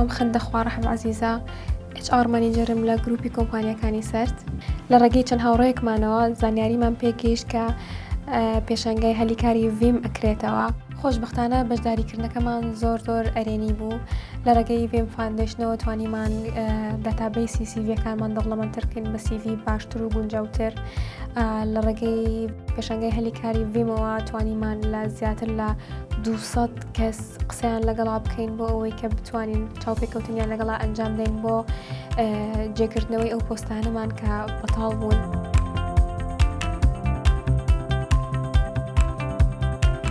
ناوم خەندە خواڕەحم عەزیزە، HR manager م لە گروپی کۆمپانیاکانی سەرد. لە ڕێگەی چەند هاوڕێیەکمانەوە زانیاریمان پێگەیشت کە پێشانگای هەلی کاری ڤیم ئەکرێتەوە. خۆشبەختانە بەشداریکردنەکەمان زۆر زۆر ئەرێنی بوو. لە ڕێگەی ڤیم foundation ەوە توانیمان database ی CV یەکانمان دەوڵەمەندتر بکەین بە CV باشتر و گونجاوتر. لە ڕێگەی پێشانگای هەلی کاری ڤیمەوە توانیمان لە زیاتر لە 200 کەس قسەیان لەگەڵا بکەین بۆ ئەوەی کە بتوانین چاوپێکەوتنیان لەگەڵا ئەنجام دەین بۆ جێگرتنەوەی ئەو پۆستانەمان کە بەتاڵ بوون.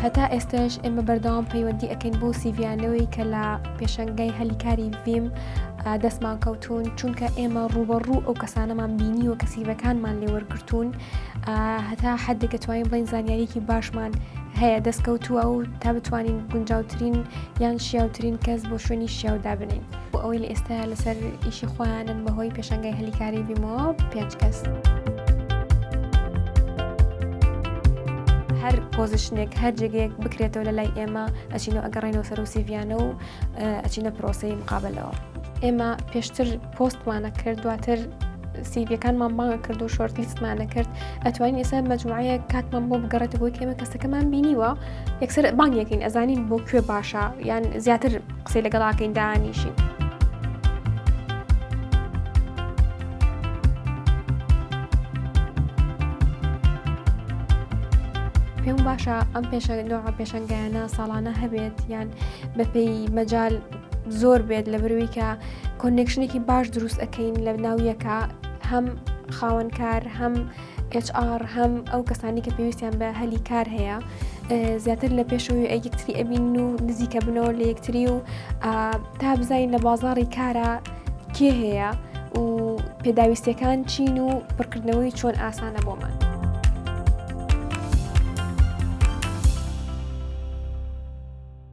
هەتا ئێستش ئێمە بەردەوام پەیوەندی ئەەکەین بۆ CV یانەوەی کە لە پێشنگای هەلیکاری ڤیم دەستمان کەوتون چونکە ئێمە ڕوبەڕوو ئەو کەسانەمان بینیوە کە CV ەکانمان لێوەرگتون هەتا حدێک توانین بڵین زانیاریکی باشمان هەیە دەستکەوتووە و تا بتوانین گونجاوترین یان شیاوترین کەس بۆ شوێنی شیاو دابنین بۆ ئەوەی لە ئێستا لەسەر ئیشی خۆیانن بەهۆی پێشانگای هەلیکاری ڤیمەوە پێنج کەس. هەر position ێک هەر جێگەیەک بکرێتەوە لە لای ئێمە ئەچینەوە ئەگەڕێنەوە سەر و CV یانە و ئەچینە پرۆسەی مقابلەوە. ئێمە پێشتر پۆستمانە کرد دواتر CV یەکانمان بانگ کرد و short list مانە کرد ئەتوانین ئێستا مەجموعەیە کاتمان بۆ بگەڕێت بۆی کێمە کەسەکەمان بینیوە یەکسەر بانگێکین ئەزانین بۆ کوێ باشە یان زیاتر قسەی لەگەڵاکەین دانیشین. پێم باشە ئەم پێشە نوع پێشنگایانە ساڵانە هەبێت یان بەپێی مەجال زۆر بێت لە بەروی کە connection ێکی باش دروست ئەەکەین لە ناو یەکە هەم خاوەنکار هەم HR هەم ئەو کەسانی کە پێویستیان بە هەلی کار هەیە زیاتر لە پێشەوەی یەکتری ئەبین و نزیکە بنەوە لە یەکتری و تا بزانین لە بازاڕی کارە کێ هەیە و پێداویستەکان چین و پڕکردنەوەی چۆن ئاسانە بۆمان.